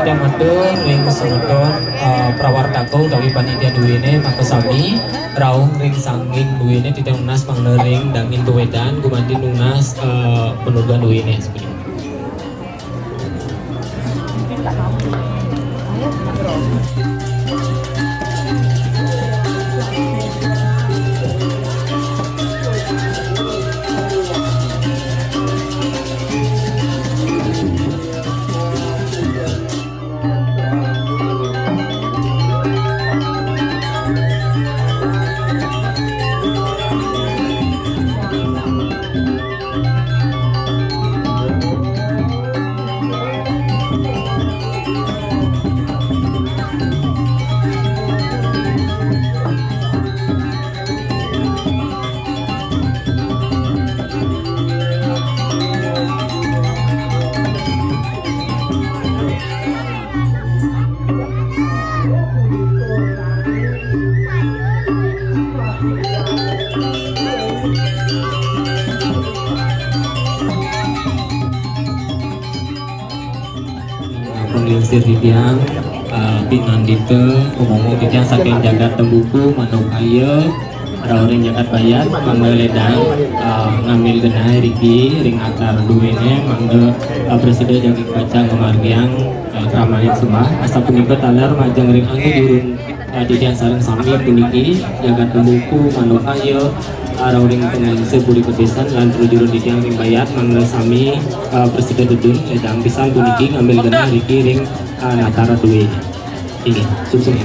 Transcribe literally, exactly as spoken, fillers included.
Titiang matur ring semeton, eh, prawartaka utawi panitia duéné makasami, rauh ring sangin duéné titiang nunas mangda ring dangin tuwédan gumanti nunas, eh, panuduhan duéné sapunika. Panglingsir titiang, eh, pinandita, umama titiang saking jagat Tembuku, Mandukaya, rauh ring jagat Bayat, mangda ledang, eh, ngambil genah riki ring latar duéné, mangda, eh, prasida jagi pacang ngamargiang, eh, kramaning sembah. Asapunika taler majeng ring angga jurun, eh, titiang sareng sami puniki, jagat Tembuku, Mandukaya, eh, rauh ring Panglingsir Puri Kepisan, lan prajurun titiang ring Bayat, mangda sami, eh, prasida tedun, ledang pisan puniki ngambil genah riki ring, eh, latar duéné. Inggih, suksma.